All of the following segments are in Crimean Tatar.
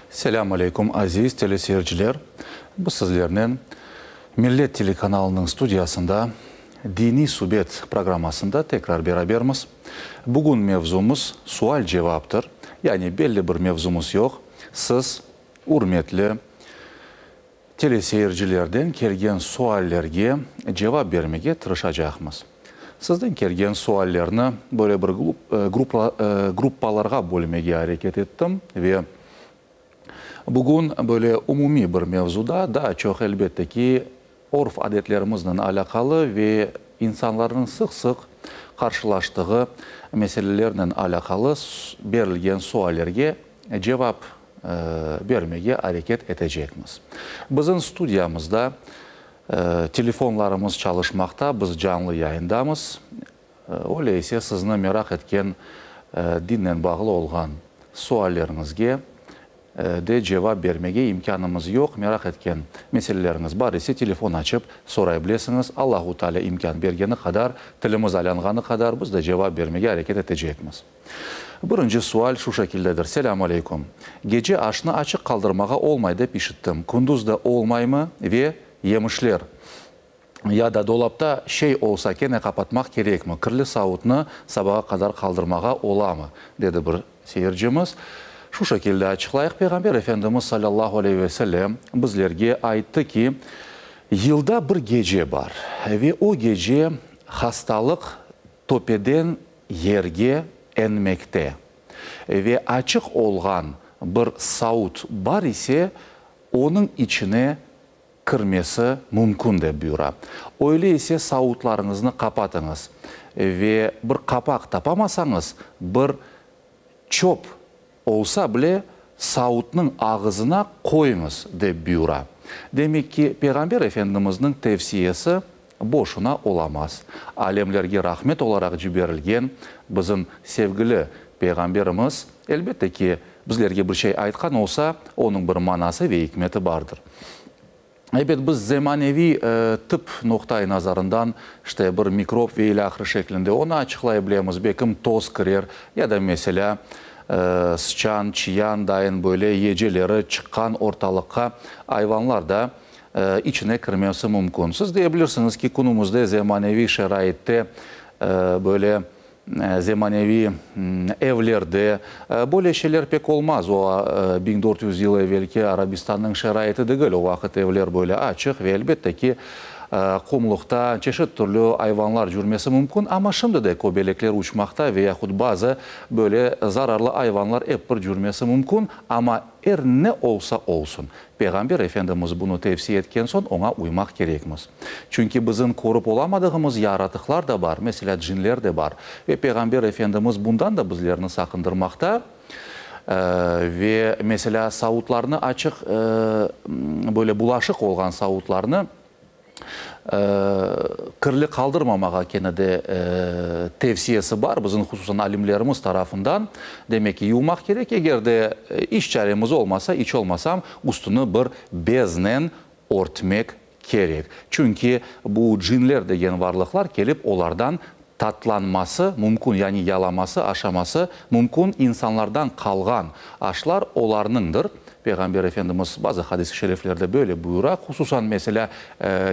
Selâm aleyküm, aziz teleseyirciler! Biz sizlernen Millet telekanalınıñ studiyasında Diniy subet programmasında tekrar berabermiz. Bugün mevzumız sual-cevaptır, yani belli bir mevzumız yoq. Siz, ürmetli teleseyircilerden kelgen suallerge cevap bermege tırışacaqmız. Sizden kelgen suallerni böyle bir gruppalarğa bölmege areket ettim ve bugün böyle umumiy bir mevzuda, daa çoq, elbette ki, örf-adetlerimiznen alâqalı ve insanlarnıñ sıq-sıq qarşılaştığı meselelernen alâqalı berilgen suallerge cevap bermege areket etecekmiz. Bizim studiyamızda telefonlarımız çalışmaqta, biz canlı yayındamız. Öyle ise sizni meraq etken dinnen bağlı olğan sualleriñizge de cevap bermege imkânımız yoq. Meraq etken meseleleriñiz bar ise telefon açıp soray bilesiñiz. Allahu Teala imkân bergeni qadar, tilimiz aylanğanı qadar biz de cevap bermege areket etecekmiz. Birinci sual şu şekildedir, Selâmu aleyküm. Gece aşnı açıq qaldırmağa olmay dep işittim. Kündüz de olmaymı ve yemişler ya da dolapta şey olsa kene qapatmaq kerekmi? Kirli savutnı sabağa qadar qaldırmağa olamı? dedi bir seyircimiz. Şu şekilde açıqlayıq, Peyğamber Efendimiz salâllahu aleyhi ve sellem bizlerge ayttı ki, yılda bir gece bar ve o gece hastalıq töpeden yerge enmekte ve açıq olğan bir savut bar ise, onıñ içine kirmesi mümkün, dep buyura. Öyle ise savutlarıñıznı qapatıñız ve bir qapaq tapamasañız, bir çöp olsa bile savutnıñ ağızına qoyıñız, dep buyura. Demek ki, Peyğamber Efendimizniñ tevsiyesi boşuna olamaz. Alemlerge rahmet olaraq ciberilgen bizim sevgili Peyğamberimiz, elbette ki, bizlerge bir şey aytqan olsa, onıñ bir manası ve ikmeti bardır. Ebet, biz zemaneviy tıp noqta-i nazarından, işte, bir mikrop ve ilâhre şeklinde onı açıqlay bilemiz, belkim toz kirer ya da, meselâ, sıçan, çıyan dayın böyle yeceleri çıqqan ortalıqqa ayvanlar da içine kirmesi mümkün. Siz deye bilirsiñiz ki, künümizde zemaneviy şaraitte böyle zemaneviy evlerde böyle şeyler pek olmaz. O, 1400 yıl evelki Arabistannıñ şaraiti degil, o vaqıt evler böyle açıq ve, elbette ki, qumluqta çeşit türlü ayvanlar cürmesi mümkün, amma şimdi de köbelekler uçmaqta ve yahut bazı böyle zararlı ayvanlar ep bir cürmesi mümkün, amma er ne olsa olsun, Peyğamber Efendimiz bunı tevsiye etken soñ, oña uymaq kerekmiz. Çünki bizim körip olamadığımız yaratıqlar da bar, meselâ, cinler de bar. Ve Peyğamber Efendimiz bundan da bizlerni saqındırmaqta. Ve, meselâ, savutlarnı açıq, böyle bulaşıq olğan savutlarnı, Kirli qaldırmamağa kene de tevsiyesi bar, bizim hususan alimlerimiz tarafından. Demek ki, yuvmaq kerek, eger de iç çaremiz olmasa, iç olmasam, üstüni bir beznen örtmek kerek. Çünki bu cinler degen varlıqlar kelip olardan tatlanması mümkün, yani yalaması, aşaması mümkün, insanlardan qalğan aşlar olarnıñdır. Peyğamber Efendimiz bazı hadis-i şeriflerde böyle buyura, hususan, meselâ,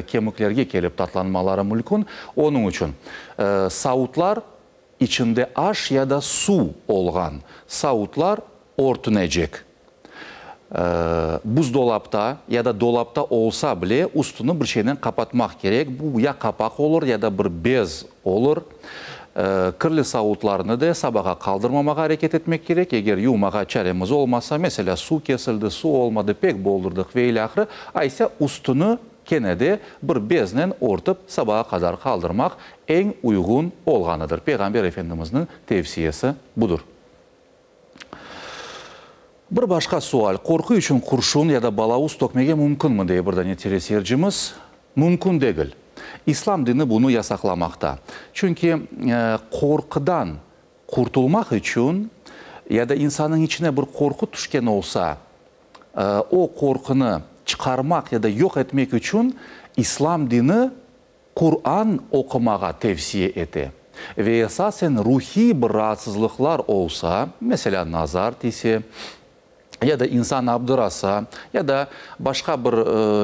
kemiklerge kelip tatlanmaları mülkün. Onıñ içün savutlar, içinde aş ya da suv olğan savutlar örtünecek. Buzdolapta ya da dolapta olsa bile, üstüni bir şeynen qapatmaq kerek. Bu ya qapaq olur, ya da bir bez olur. Kirli savutlarnı da sabağa qaldırmamağa areket etmek kerek. Eger yuvmağa çaremiz olmasa, meselâ, suv kesildi, suv olmadı, pek boldurdıq ve ilâhre, aysa üstüni kene de bir beznen örtip sabağa qadar qaldırmaq eñ uyğun olğanıdır. Peyğamber Efendimizniñ tevsiyesi budur. Bir başqa sual, qorqu içün qurşun ya da balavuz tökmege mümkünmi, dey bir dane teleseyircimiz. Mümkün degil. İslam dini bunı yasaqlamaqta. Çünki qorqudan qurtulmaq içün ya da insannıñ içine bir qorqu tüşken olsa, o qorqunı çıqarmaq ya da yoq etmek içün İslam dini Quran oqumağa tevsiye ete ve esasen ruhiy bir raatsızlıqlar olsa, meselâ, nazar tiyse. Ya da insan abdırasa, ya da başqa bir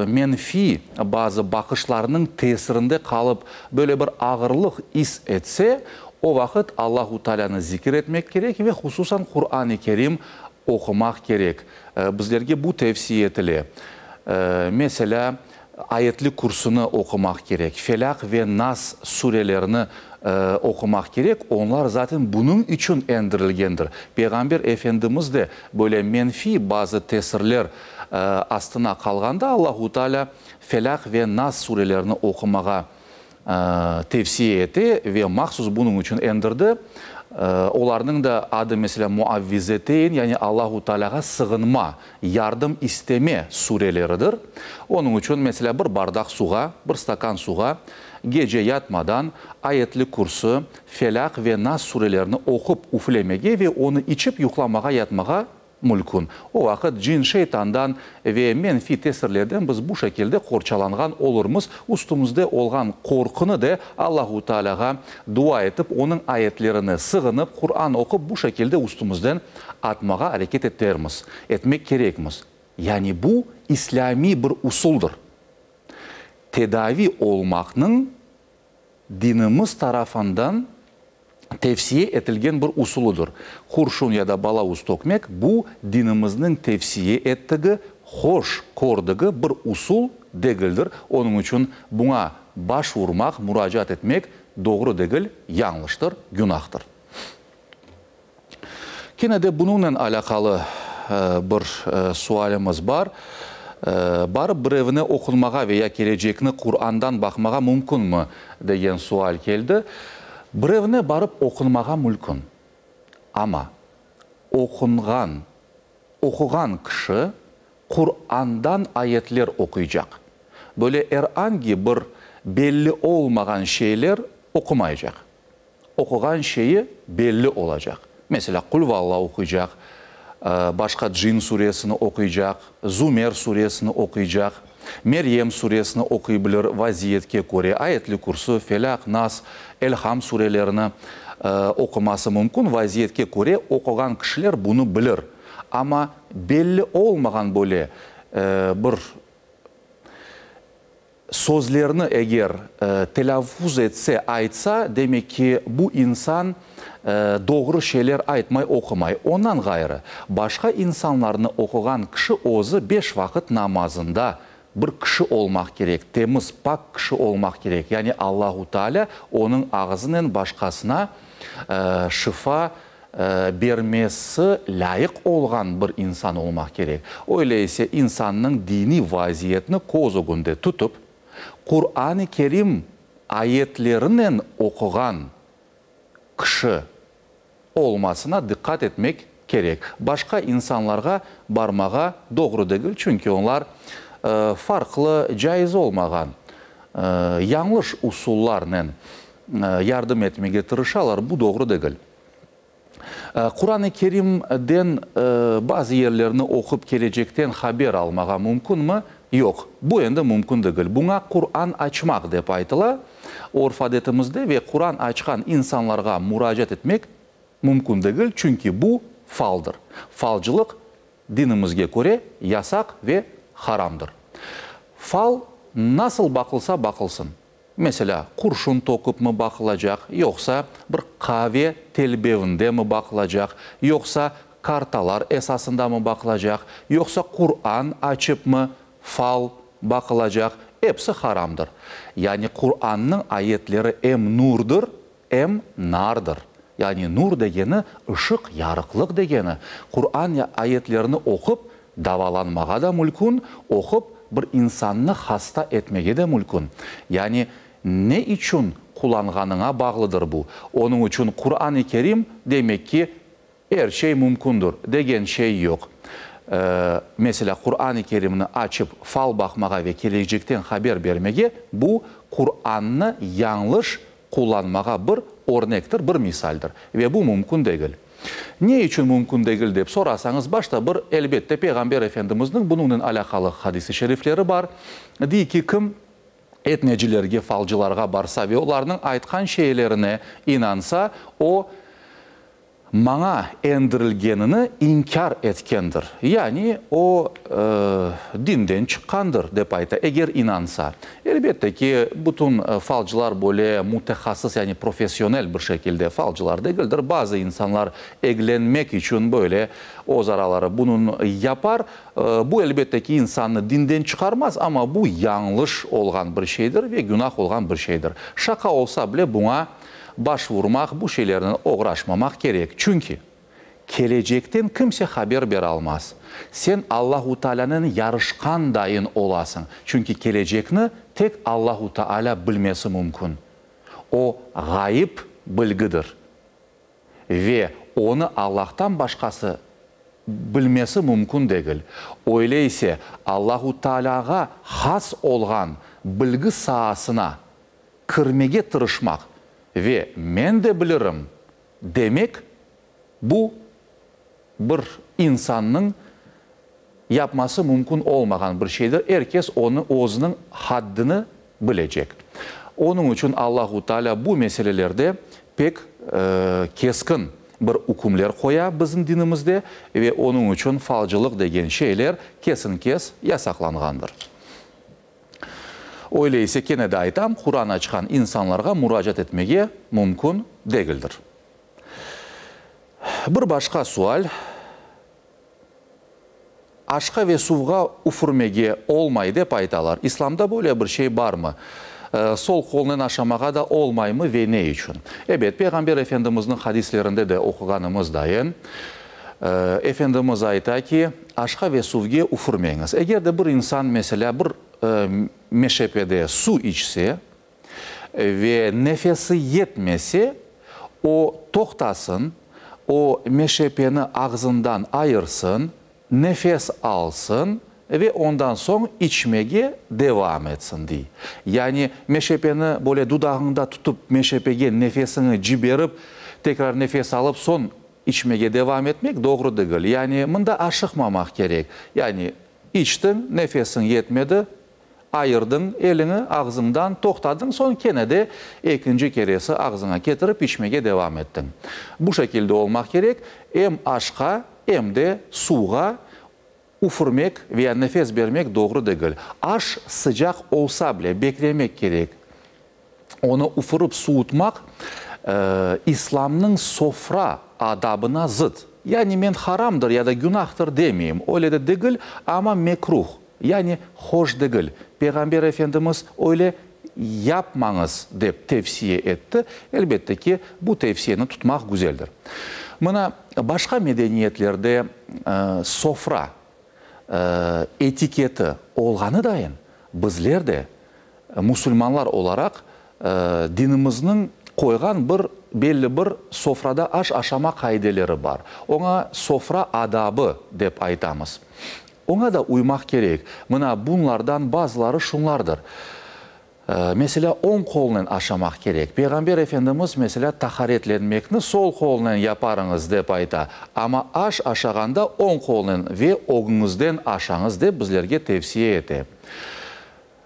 menfiy bazı baqışlarnıñ tesirinde qalıp, böyle bir ağırlıq is etse, o vaqıt Allahu Taalânı zikir etmek kerek ve hususan Quran-ı Kerim oqumaq kerek. Bizlerge bu tevsiye etile. Meselâ, Ayetli Kürsüni oqumaq kerek, Felâq ve Nas surelerini oqumaq kerek, onlar zaten bunıñ içün endirilgendir. Peyğamber Efendimiz de böyle menfiy bazı tesirler astına qalğanda Allahu Teala Felâq ve Nas surelerini oqumağa tevsiye ete ve mahsus bunıñ içün endirdi. Olarnıñ da adı, meselâ, Muavvizeteyn, yani Allahu Tealâğa sığınma, yardım isteme sureleridir. Onıñ içün, meselâ, bir bardaq suğa, bir stakan suğa gece yatmadan Ayetli Kürsü, Felâq ve Nas surelerini oqup üflemege ve onı içip yuqlamağa yatmağa mülkün. O vaqıt cin-şeytandan ve menfiy tesirlerden biz bu şekilde qorçalanğan olurmız, üstümizde olğan qorqunı de Allahu Tealâğa dua etip, onıñ ayetlerine sığınıp, Quran oqup bu şekilde üstümizden atmağa areket etermiz, etmek kerekmiz. Yani bu islâmiy bir usuldır. Tedavi olmaqnıñ dinimiz tarafından tevsiye etilgen bir usulıdır. Qurşun ya da balavuz tökmek, bu dinimizniñ tevsiye ettigi, hoş kördigi bir usul degildir. Onıñ içün buña baş urmaq, muracaat etmek doğru degil, yañlıştır, günahtır. Kene de bunıñnen alâqalı bir sualimiz bar. Barıp birevine oqunmağa ve ya kelecekni Qurandan baqmağa mümkünmi, degen sual keldi. Birevine barıp oqunmağa mülkün. Amma oqunğan, oquğan kişi Qurandan ayetler oquycaq. Böyle er angi bir belli olmağan şeyler oqumaycaq. Oquğan şeyi belli olacaq. Meselâ, Qul valla oquycaq, başqa Cin suresini oquycaq, Zumer suresini oquycaq, Meryem suresini oquy bilir, vaziyetke köre Ayetli Kürsü, Felâq, Nas, Elham surelerini oquması mümkün, vaziyetke köre oquğan kişiler bunı bilir. Amma belli olmağan böyle bir Sözlerni eger telâffuz etse, aytsa, demek ki, bu insan doğru şeyler aytmay, oqumay. Ondan ğayrı, başqa insanlarnı oquğan kişi özü beş vaqıt namazında bir kişi olmaq kerek, temiz, pak kişi olmaq kerek. Yani Allahu Teala onıñ ağzınen başqasına şifa bermesi lâyıq olğan bir insan olmaq kerek. Öyle ise insannıñ diniy vaziyetini köz ögünde tutıp, Quran-ı Kerim ayetlerinen oquğan kişi olmasına diqqat etmek kerek. Başqa insanlarğa barmağa doğru degil, çünki onlar farqlı, caiz olmağan, yañlış usullarnen yardım etmege tırışalar, bu doğru degil. Quran-ı Kerimden bazı yerlerni oqup kelecekten haber almağa mümkünmi? Yoq, bu endi mümkün degil. Buña Quran açmaq dep aytıla örf-adetimizde ve Quran açqan insanlarğa muracaat etmek mümkün degil, çünki bu faldır. Falcılıq dinimizge köre yasaq ve haramdır. Fal nasıl baqılsa baqılsın, Meselâ, qurşun töküpmi baqılacaq, yoqsa bir qave telbevindemi baqılacaq, yoqsa kartalar esasındamı baqılacaq, yoqsa Quran açıpmı fal baqılacaq, episi haramdır. Yani Qurannıñ ayetleri em nurdır, em nardır. Yani nur degeni, ışıq, yarıqlıq degeni. Quran ayetlerini oqup, davalanmağa da mülkün, oqup, bir insannı hasta etmege de mülkün. Yani ne içün qullanğanıña bağlıdır bu. Onıñ içün Quran-ı Kerim, demek ki, Er şey mümkündir, degen şey yoq. Meselâ, Quran-ı Kerimni açıp fal baqmağa ve kelecekten haber bermege, bu, Qurannı yañlış qullanmağa bir örnektir, bir misaldir. Ve bu mümkün degil. Ne içün mümkün degil dep sorasañız, başta bir, elbette, Peyğamber Efendimizniñ bunıñnen alâqalı hadis-i şerifleri bar. Dey ki, kim etnecilerge, falcılarğa barsa ve olarnıñ aytqan şeylerine inansa, o, Maña endirilgenini inkâr etkendir, yani o, dinden çıqqandır, dep ayta, eger inansa. Elbette ki, bütün falcılar böyle mütehassıs, yani professionel bir şekilde falcılar degildir. Bazı insanlar eglenmek içün böyle öz araları bunıñ yapar. Bu, elbette ki, insannı dinden çıqarmaz, amma bu yañlış olğan bir şeydir ve günah olğan bir şeydir. Şaqa olsa bile, buña baş vurmaq, bu şeylernen oğraşmamaq kerek. Çünki kelecekten kimse haber beralmaz. Sen Allahu Taalânen yarışqan dayın olasıñ. Çünki kelecekni tek Allahu Taalâ bilmesi mümkün. O, ğayıp bilgidir ve onı Allahtan başqası bilmesi mümkün degil. Öyle ise Allahu Taalâğa has olğan bilgi saasına kirmege tırışmaq ve men de bilirim demek, bu bir insannıñ yapması mümkün olmağan bir şeydir. Er kes onı özüniñ haddini bilecek. Onıñ içün Allahu Teala bu meselelerde pek keskin bir ükümler qoya bizim dinimizde ve onıñ içün falcılıq degen şeyler kesen-kes yasaqlanğandır. Öyle ise, kene de aytam, Quran açqan insanlarğa muracaat etmege mümkün degildir. Bir başqa sual, Aşqa ve suvğa üfürmege olmay dep aytalar. İslamda böyle bir şey barmı? Sol qolnen aşamağa da olmaymı ve ne içün? Ebet, Peyğamber Efendimizniñ hadislerinde de oquğanımız dayın, Efendimiz ayta ki, aşqa ve suvge üfürmeñiz. Eger de bir insan, meselâ, bir meşepede suv içse ve nefesi yetmese, o toqtasın, o meşepeni ağzından ayırsın, nefes alsın ve ondan soñ içmege devam etsin, dey. Yani meşepeni böyle dudağıñda tutıp, meşepege nefesiñi ciberip, tekrar nefes alıp, soñ içmege devam etmek doğru degil. Yani mında aşıqmamaq kerek. Yani içtiñ, nefesiñ yetmedi, ayırdıñ eliñi ağzıñdan, toqtadıñ, soñ kene de ekinci keresi ağzıña ketirip içmege devam ettiñ. Bu şekilde olmaq kerek, em aşqa, em de suvğa üfürmek ve ya nefes bermek doğru degil. Aş sıcaq olsa bile, beklemek kerek. Onı üfürip suvutmaq İslamnıñ sofra adabına zıt. Yani men haramdır ya da günahtır demeyim, öyle de degil, amma mekruh, yani hoş degil. Peyğamber Efendimiz öyle yapmañız dep tevsiye etti. Elbette ki, bu tevsiyeni tutmaq güzeldir. Mına, başqa medeniyetlerde sofra etiketi olğanı dayın, bizler de musulmanlar olaraq dinimizniñ qoyğan bir belli bir sofrada aş aşama qaideleri bar. Oña sofra adabı dep aytamız. Oña da uymaq kerek. Mına bunlardan bazıları şunlardır. Meselâ, oñ qolnen aşamaq kerek. Peyğamber Efendimiz, meselâ, taharetlenmekni sol qolnen yaparıñız, dep ayta. Amma aş aşağanda oñ qolnen ve ögüñizden aşañız, dep bizlerge tevsiye ete.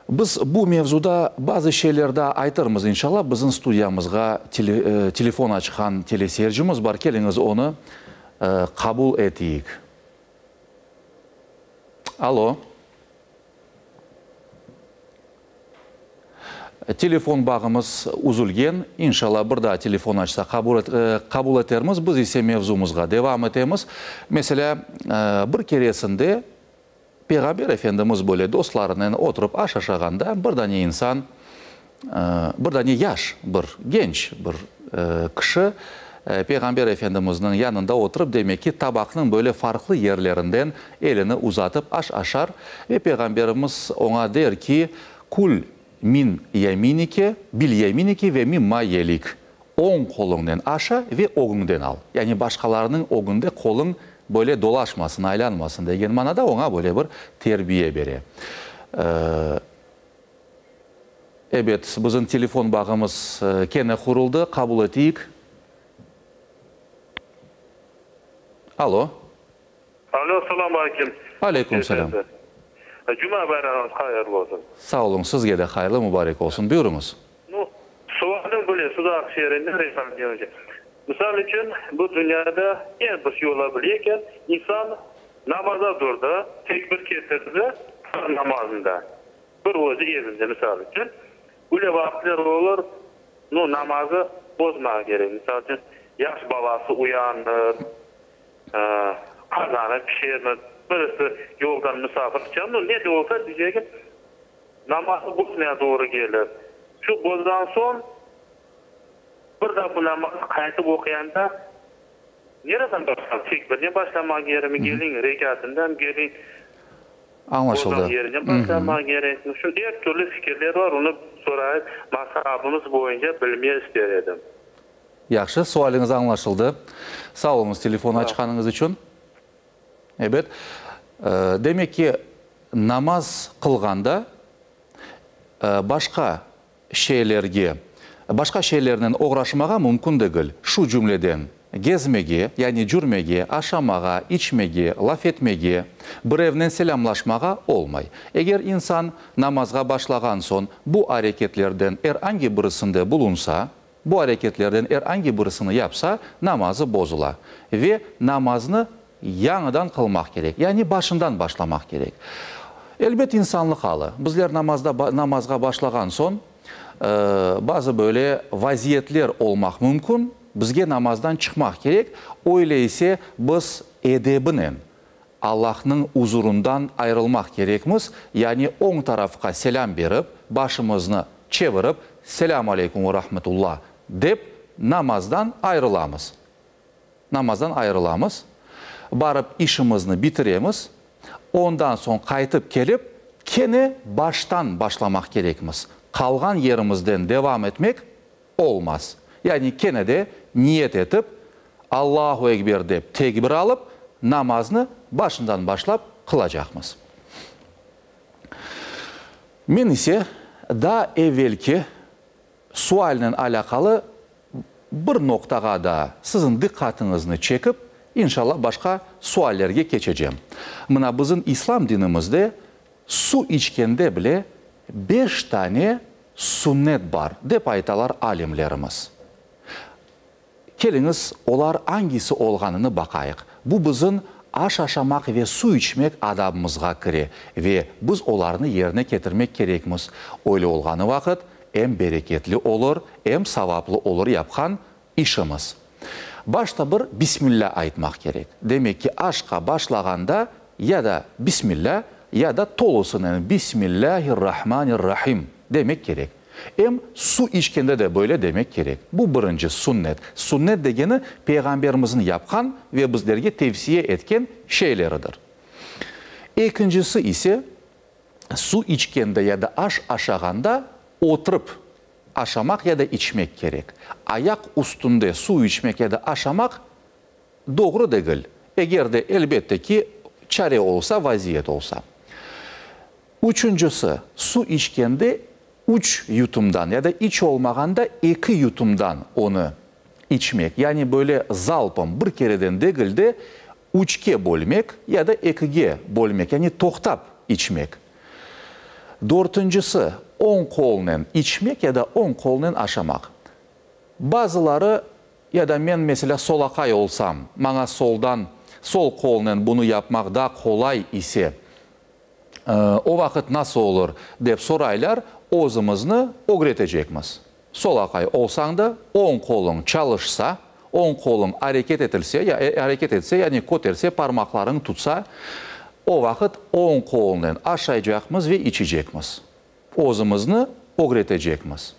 Biz bu mevzuda bazı şeyler daa aytırmız, inşallah. Bizim studiyamızğa telefon açqan teleseyircimiz bar. Keliñiz, onı qabul eteyik. Alo. Telefon bağımız üzülgen. İnşallah, bir daa telefon açsa, qabul etermiz. Biz ise mevzumızğa devam etemiz. Meselâ, bir keresinde Peyğamber Efendimiz böyle dostlarınen oturıp aş aşağanda bir dane insan, bir dane yaş bir genç bir kişi Peyğamber Efendimizniñ yanında oturıp, demek ki, tabaqnıñ böyle farqlı yerlerinden elini uzatıp aş aşar ve Peyğamberimiz oña der ki, Kül min yeminike, bil yeminike ve mimma yelik, oñ qoluñnen aşa ve ögüñden al. Yani başqalarınıñ ögünde qoluñ böyle dolaşmasın, aylanmasın degen manada oña böyle bir terbiye bere. Ebet, bizim telefon bağımız kene quruldı, qabul eteyik. Alo. Alo, selâm aleyküm. Aleyküm selâm. Cuma bayramıñız hayırlı olsun. Sağ oluñ, sizge de hayırlı, mubarek olsun. Buyurıñız. Nu, sualim böyle, Sudaq şeerinden Refat Gemeci. Misal içün, bu dünyada er bir şey ola bile eken, insan namaza turdı, tekbir ketirdi farz namazında, bir özü evinde, misal içün, öyle vaqıtlar olur, nu, namazı bozmaq kerek, misal içün, yaş balası uyanır, qazanı pişermi, birisi yoldan musafir çıqa, nu, ne de olsa, deycegim, namazı bozmaya doğru kelir. Şu bozğan soñ, Bir daa bu namazı qaytıp oquyanda nereden başlam? Tekbirden başlamaq kerekmi? Keliñ, rekâtından keliñ. Añlaşıldı. Bozğan yerinden başlamaq kerekmi? Şu er türlü fikirler bar, onı sorayıp, mazhabımız boyunca bilmeye ister edim. Yahşı, sualiñiz añlaşıldı. Sağ oluñız telefon açqanıñız içün. Ebet. Demek ki, namaz qılğanda başqa şeylerge, başqa şeylernen oğraşmağa mümkün degil, şu cümleden, gezmege, yani cürmege, aşamağa, içmege, laf etmege, birevnen selâmlaşmağa olmay. Eger insan namazğa başlağan soñ bu areketlerden er angi birisinde bulunsa, bu areketlerden er angi birisini yapsa, namazı bozula ve namaznı yañıdan qılmaq kerek, yani başından başlamaq kerek. Elbet, insanlıq alı. Bizler namazda namazğa başlağan soñ, bazı böyle vaziyetler olmaq mümkün, bizge namazdan çıqmaq kerek, öyle ise biz edebinen Allahnıñ uzurından ayırılmaq kerekmiz, yani oñ tarafqa selâm berip, başımıznı çevirip, Selâm aleyküm ve rahmetullah, dep, namazdan ayırılamız. Namazdan ayırılamız, barıp işimizni bitiremiz, ondan soñ qaytıp kelip, kene baştan başlamaq kerekmiz. Qalğan yerimizden devam etmek olmaz. Yani kene de niyet etip, Allahu Ekber dep tekbir alıp, namaznı başından başlap qılacaqmız. Men ise daa evvelki sualnen alâqalı bir noqtağa daa siziñ diqqatıñıznı çekip, inşallah başqa suallerge keçecem. Mına bizim İslam dinimizde Su içkende bile beş tane sünnet bar, dep aytalar alimlerimiz. Keliñiz, olar angisi olğanını baqayıq. Bu bizim aş aşamaq ve su içmek adabımızğa kire ve biz olarnı yerine ketirmek kerekmiz. Öyle olğanı vaqıt em bereketli olur, em savaplı olur yapqan işimiz. Başta bir Bismillâ aytmaq kerek. Demek ki, aşqa başlağanda ya da Bismillâ, ya da tolusınen Bismillâhir-Rahmanir-Rahim demek kerek. Em su içkende de böyle demek kerek. Bu birinci sünnet. Sünnet degeni, Peyğamberimizniñ yapqan ve bizlerge tevsiye etken şeyleridir. Ekincisi ise, su içkende ya da aş aşağanda oturıp aşamaq ya da içmek kerek. Ayaq üstünde suv içmek ya da aşamaq doğru degil, eger de, elbette ki, çare olsa, vaziyet olsa. Üçüncisi, suv içkende üç yutumdan ya da iç olmağanda eki yutumdan onı içmek, yani böyle zalpom, bir kereden degil de, üçke bölmek ya da ekige bölmek, yani toqtap içmek. Dörtüncisi, oñ qolnen içmek ya da oñ qolnen aşamaq. Bazıları, ya da men, meselâ, solaqay olsam, maña soldan, sol qolnen bunı yapmaq daa qolay ise, o vaqıt nasıl olur, dep soraylar, özümizni ögretecekmiz. Solaqay olsañ da, oñ qoluñ çalışsa, oñ qoluñ areket etilse, ya areket etse, yani köterse, parmaqlarıñ tutsa, o vaqıt oñ qolnen aşaycaqmız ve içecekmiz. Özümizni ögretecekmiz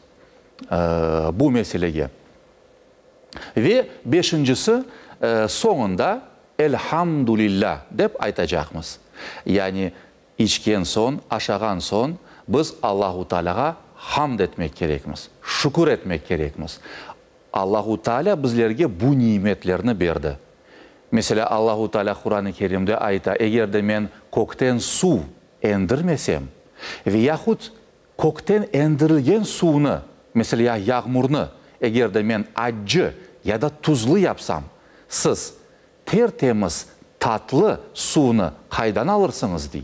bu meselege. Ve beşincisi, soñunda Elhamdülillâ dep aytacaqmız. Yani İçken soñ, aşağan soñ biz Allahu Taalâğa hamd etmek kerekmiz, şükür etmek kerekmiz. Allahu Taalâ bizlerge bu nimetlerni berdi. Meselâ, Allahu Taalâ Quran-ı Kerimde ayta, Eger de men kökten suv endirmesem ve yahut kökten endirilgen suvnı, meselâ, yağmurnı, eger de men accı ya da tuzlu yapsam, siz Ter-temiz, tatlı suvnı qaydan alırsıñız? dey.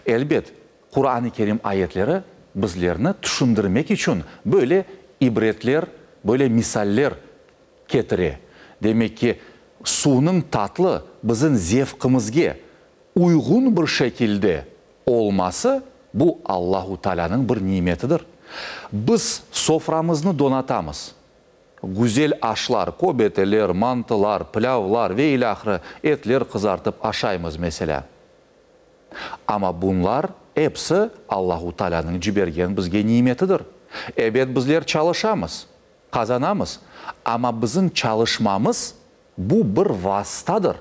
Elbet, Quran-ı Kerim ayetleri bizlerni tüşündirmek içün böyle ibretler, böyle misaller ketire. Demek ki, suvnıñ tatlı bizim zevqımızge uyğun bir şekilde olması, bu Allahu Taalânıñ bir nimetidir. Biz soframıznı donatamız. Güzel aşlar, köbeteler, mantılar, plâvlar ve ilâhre etler qızartıp aşaymız, meselâ. Amma bunlar episi Allahu Taalânıñ cibergen bizge nimetidir. Ebet, bizler çalışamız, qazanamız, amma bizim çalışmamız bu bir vasıtadır.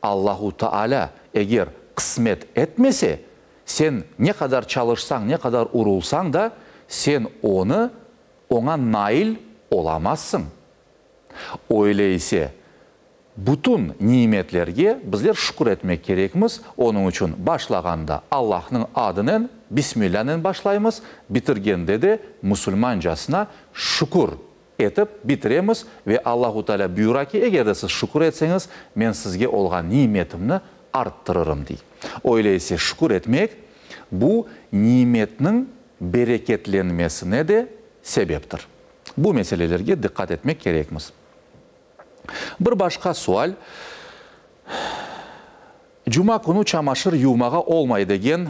Allahu Taalâ eger qısmet etmese, sen ne qadar çalışsañ, ne qadar urulsañ da, sen onı, oña nail olamazsıñ. Öyle ise, bütün nimetlerge bizler şükür etmek kerekmiz, onıñ içün başlağanda Allahnıñ adınen, Bismillânen başlaymız, bitirgende de musulmancasına şükür etip bitiremiz ve Allahu Teala buyura ki, eger de siz şükür etseñiz, men sizge olğan nimetimni arttırırım, dey. Öyle ise şükür etmek, bu nimetniñ bereketlenmesine de sebeptir. Bu meselelerge diqqat etmek kerekmiz. Bir başqa sual, Cuma künü çamaşır yuvmağa olmay degen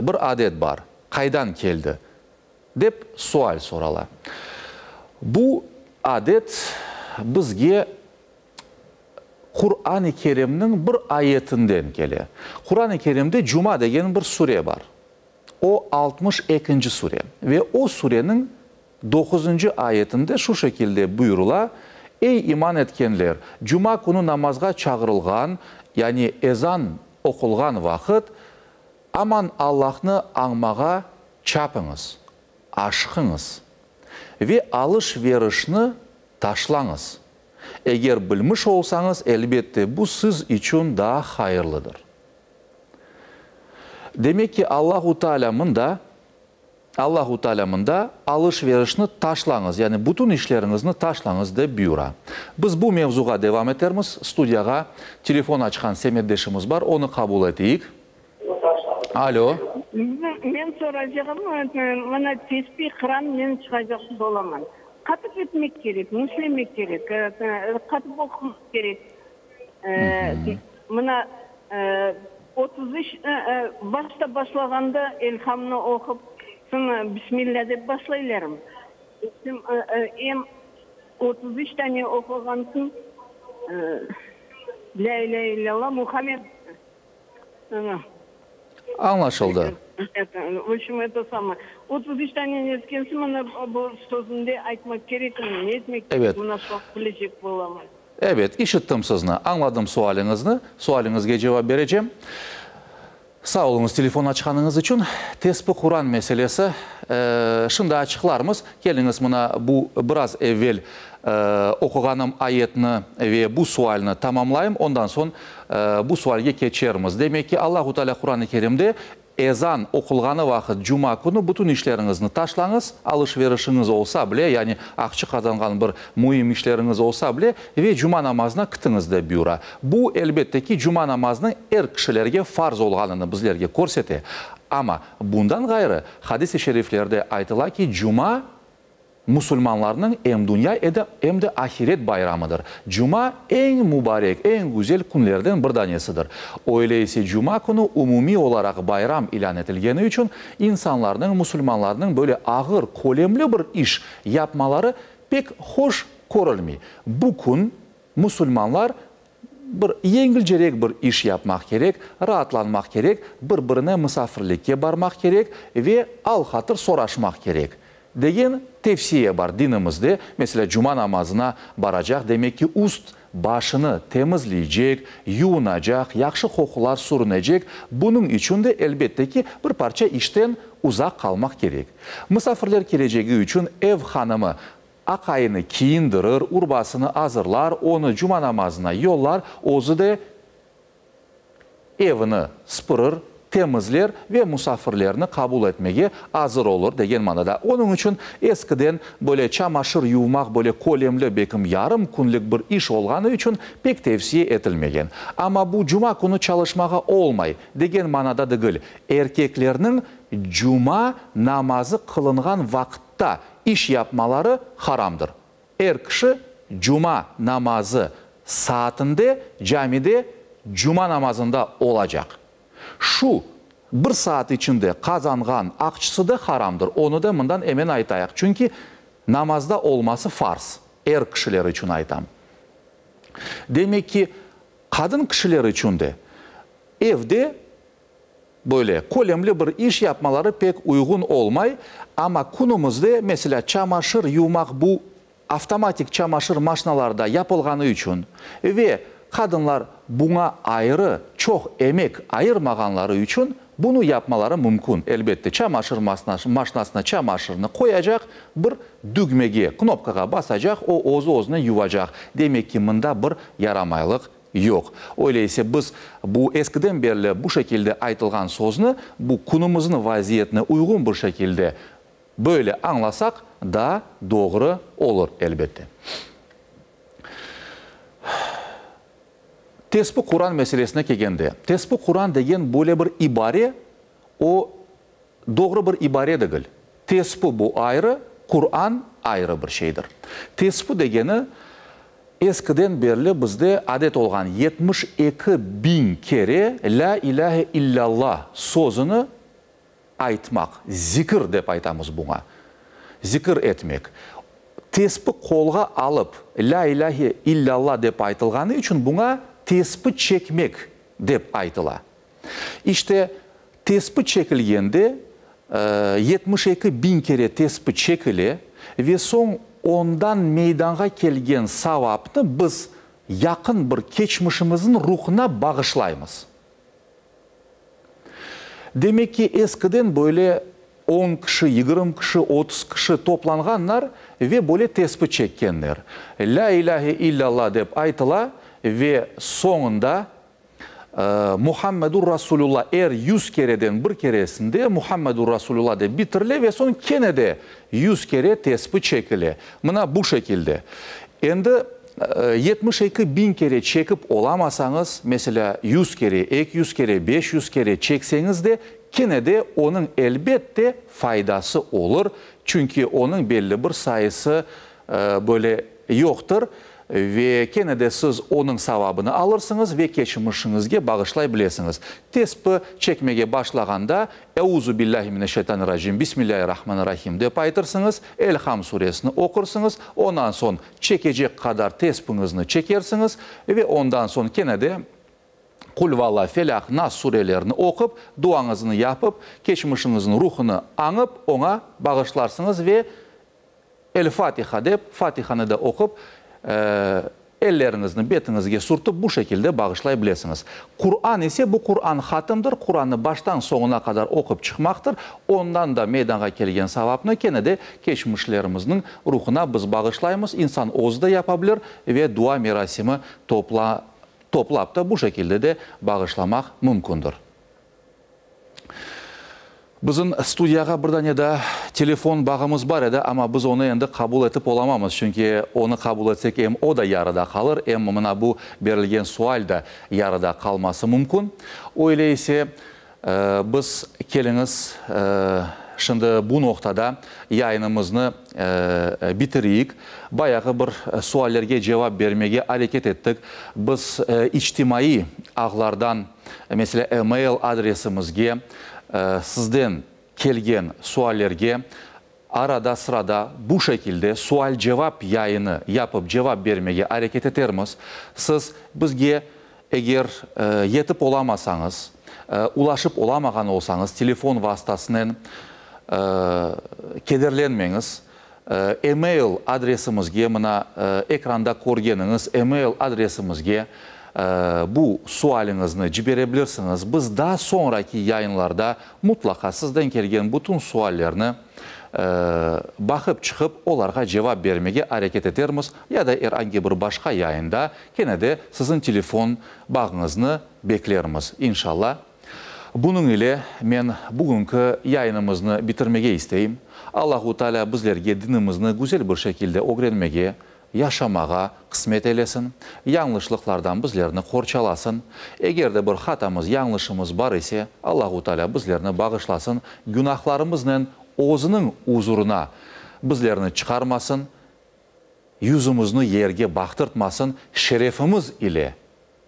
bir adet bar, qaydan keldi? Dep sual sorala. Bu adet bizge Quran-ı Kerimniñ bir ayetinden kele. Quran-ı Kerimde Cuma degen bir sure bar. O, altmış ekinci sure. Ve o sureniñ doquzıncı ayetinde şu şekilde buyurıla, Ey iman etkenler, cuma künü namazğa çağırılğan, yani ezan oqulğan vaqıt, aman Allahnı añmağa çapıñız, aşqıñız ve alış-verişni taşlañız. Eger bilmiş olsañız, elbette, bu siz içün daa hayırlıdır. Demek ki, Allahu Teala mında, Allahu Teala mında alış-verişni taşlañız, yani bütün işleriñizni taşlañız, dep buyura. Biz bu mevzuğa devam etermiz. Studiyağa telefon açqan semetdeşimiz bar, onı qabul eteyik. Alo. Men soracağım, mına tesbih qıram, men çıqacaq bolaman. Qatıp etmek kerek, nişlemek kerek, qatıp oqumaq kerek. Mına 33 başta başlağanda Elhamnı oqup, soñ Bismillâ dep başlaylarım. Em 33 tane oquğan soñ Lâ ilâhe illâllah Muhammed. Añlaşıldı. V obşem, eto samoye. 33 tane netken soñ mına bu sözünde aytmaq kerekmi, ne etmek kerek, mına şunı bilecek bolamın. Ebet, işittim sizni, añladım sualiñizni, sualiñizge cevap berecem. Sağ oluñız telefon açqanıñız içün. Tespi Quran meselesi, şimdi açıqlarmız. Keliñiz mına bu biraz evel oquğanım ayetni ve bu sualni tamamlayım, ondan soñ bu sualge keçermiz. Demek ki, Allahu Teala Quran-ı Kerimde Ezan oqulğanı vaqıt, cuma künü bütün işleriñizni taşlañız, alış-verişiñiz olsa bile, yani aqçı qazanğan bir müim işleriñiz olsa bile, ve cuma namazına kitiñiz, dep buyura. Bu, elbette ki, cuma namazınıñ er kişilerge farz olğanını bizlerge körsete. Amma, bundan ğayrı, hadis-i şeriflerde aytıla ki, cuma, Musulmanlarnıñ em dünya, em de ahiret bayramıdır. Cuma, eñ mubarek, eñ güzel künlerden bir danesidir. Öyle ise cuma künü umumiy olaraq bayram ilân etilgeni içün insanlarnıñ, musulmanlarnıñ böyle ağır, kölemli bir iş yapmaları pek hoş körülmey. Bu kün musulmanlar bir yengilcerek bir iş yapmaq kerek, raatlanmaq kerek, bir-birine musafirlikke barmaq kerek ve al-hatır soraşmaq kerek, degen tevsiye bar dinimizde. Meselâ, cuma namazına baracaq, demek ki, üst başını temizleycek, yuvunacaq, yahşı qoqular sürünecek. Bunıñ içün de, elbette ki, bir parça işten uzaq qalmaq kerek. Musafirler kelecegi içün ev hanımı Aqayını kiyindirir, urbasını azırlar, onı cuma namazına yollar, özü de evini sıpırır, temizler ve musafirlerni qabul etmege azır olur degen manada. Onıñ içün eskiden böyle çamaşır yuvmaq böyle kölemli, bekim yarım künlik bir iş olğanı içün pek tevsiye etilmegen. Amma bu cuma künü çalışmağa olmay degen manada degil. Erkeklerniñ cuma namazı qılınğan vaqıtta iş yapmaları haramdır. Er kişi Cuma namazı saatinde camide cuma namazında olacaq. Şu bir saat içinde qazanğan aqçısı da haramdır. Onı da mından emen aytayıq. Çünki namazda olması farz. Er kişiler içün aytam. Demek ki, qadın kişiler içün de evde böyle kölemli bir iş yapmaları pek uyğun olmay, amma künümizde, meselâ, çamaşır yuvmaq bu avtomatik çamaşır maşinalarda yapılğanı içün ve qadınlar buña ayrı çoq emek ayırmağanları içün bunı yapmaları mümkün. Elbette, çamaşır maşinasına çamaşırnı qoyacaq, bir dügmege, knopkağa basacaq, o özü-özüne yuvacaq. Demek ki, mında bir yaramaylıq yoq. Öyle ise biz bu eskiden berli bu şekilde aytılğan sözni bu künümizniñ vaziyetine uyğun bir şekilde böyle añlasaq daa doğru olur, elbette. Tespi Quran meselesine kelgende, tespi Quran degen böyle bir ibare, o doğru bir ibare degil. Tespi bu ayrı, Quran ayrı bir şeydir. Tespi degeni, eskiden berli bizde adet olğan 72 biñ kere Lâ ilâhe illâllah sözüni aytmaq, zikir dep aytamız buña, zikir etmek. Tespi qolğa alıp, Lâ ilâhe illâllah dep aytılğanı içün buña tespi çekmek dep aytıla. İşte, tespi çekilgende, 72 biñ kere tespi çekile ve soñ ondan meydanğa kelgen savapnı biz yaqın bir keçmişimizniñ ruhuna bağışlaymız. Demek ki, eskiden böyle 10 kişi, 20 kişi, 30 kişi toplanğanlar ve böyle tespi çekkenler. Lâ ilâhe illâllah dep aytıla ve soñunda Muhammedur Rasulullah er 100 kereden bir keresinde Muhammedur Rasulullah dep bitirile ve soñ kene de 100 kere tespi çekile. Mına bu şekilde. Endi 72 biñ kere çekip olamasañız, meselâ, 100 kere, 200 kere, 500 kere çekseñiz de, kene de onıñ elbette faydası olur, çünki onıñ belli bir sayısı böyle yoqtır ve kene de siz onıñ savabını alırsıñız ve keçmişiñizge bağışlay bilesiñiz. Tespi çekmege başlağanda, Euzu billahi mineşşeytanirracim, Bismillahirrahmanirrahim dep aytırsıñız, Elham suresini oqursıñız, ondan soñ çekecek qadar tespiñizni çekersiñiz ve ondan soñ kene de Qulvalla, Felâq, Nas surelerini oqup, duañıznı yapıp, keçmişiñizniñ ruhunı añıp, oña bağışlarsıñız ve El-Fatiha dep, Fatihanı da oqup, elleriñizni betiñizge sürtip, bu şekilde bağışlay bilesiñiz. Quran ise, bu Quran hatımdır, Qurannı baştan soñuna qadar oqup çıqmaqtır. Ondan da meydanğa kelgen savapnı kene de keçmişlerimizniñ ruhuna biz bağışlaymız. İnsan özü de yapa bilir ve dua merasimi topla, toplap da bu şekilde de bağışlamaq mümkündir. Bizim studiyağa bir dane daa telefon bağımız bar edi, amma biz onı endi qabul etip olamamız, çünki onı qabul etsek, em o da yarıda qalır, em mına bu berilgen sual da yarıda qalması mümkün. Öyle ise biz keliñiz şimdi bu noqtada yayınımıznı bitireyik. Bayağı bir suallerge cevap bermege areket ettik. Biz içtimaiy ağlardan, meselâ, e-mail adresimizge sizden kelgen suallerge arada-sırada bu şekilde sual-cevap yayını yapıp cevap bermege areket etermiz. Siz bizge eger yetip olamasañız, ulaşıp olamağan olsañız telefon vastasınen, kederlenmeñiz. E-mail adresimizge, mına ekranda körgeniñiz e-mail adresimizge bu sualiñizni cibere bilirsiñiz. Biz daa soñraki yayınlarda mutlaqa sizden kelgen bütün suallerni baqıp çıqıp, olarğa cevap bermege areket etermiz ya da er angi bir başqa yayında kene de siziñ telefon bağıñıznı beklermiz, inşalla. Bunıñ ile men bugünki yayınımıznı bitirmege isteyim. Allahu Teala bizlerge dinimizni güzel bir şekilde ögrenmege, yaşamağa qısmet eylesin. Yañlışlıqlardan bizlerni qorçalasın. Eger de bir hatamız, yañlışımız bar ise, Allahu Teala bizlerni bağışlasın. Günahlarımıznen özüniñ uzurına bizlerni çıqarmasın. Yüzümizni yerge baqtırtmasın, şerefimiz ile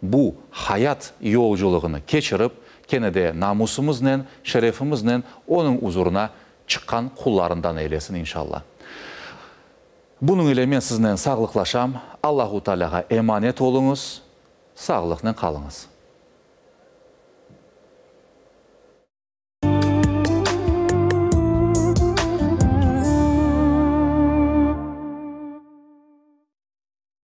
bu hayat yolculığını keçirip, kene de namusımıznen, şerefimiznen Onıñ uzurına çıqqan qullarından eylesin, inşalla. Bunıñ ile men siznen sağlıqlaşam. Allahu Tealâğa emanet oluñız, sağlıqnen qalıñız.